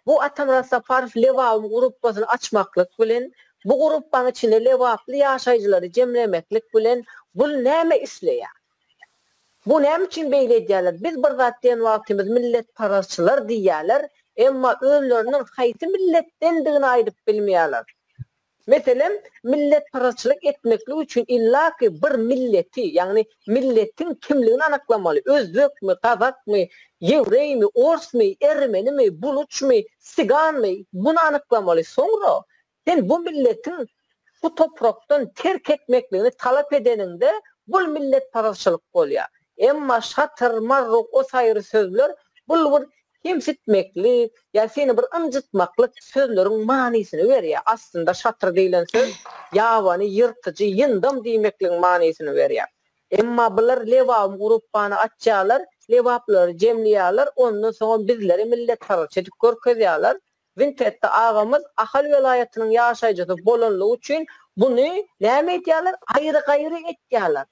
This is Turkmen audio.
Bu Atamyrat Saparow Lebabyň gruppasyny açmaklyk bilen, bu gruppanyň içinde lebaply ýaşaýjylary jemlemeklik bilen bul näme isleýär? Bu näme üçin beýle edýärler? Biz bir zat diýen wagtymyz milletparazçylar diýýärler, emma özleriniň haýsy milletdendigini aýdyp bilmeýärler. Meselem, milletparazçylyk etmeklik üçin illaki bir milleti, ýagny milletiň kimligini anyklamaly, özbekmi, gazakmy, ýewreými, orsmy, ermenimi, buluçmy, siganmy, buny anyklamaly. Soňra Sen bu milletiň şu toprakdan terk etmekligini talap edeniňde bul milletparazçylyk bolýar. Emma şatyr, marruk o saýry sözler bul bir kemsitmeklik ýa seni bir ynjytmaklyk sözleriň manysyny berýär. Aslynda şatyr diýlen söz ýabany, ýyrtyjy, ýyndam diýmekligiň manysyny berýär. Emma bular Lebabyň gruppany açýarlar, lebaplylary jemleýärler, ondan soňam bizleri milletparazçy edip görkezýärler. Wintetta agamyz Ahal welaýatynyň ýaşaýjysy bolanlygy üçin buny näme edýärler? Aýry-gaýry etýärler.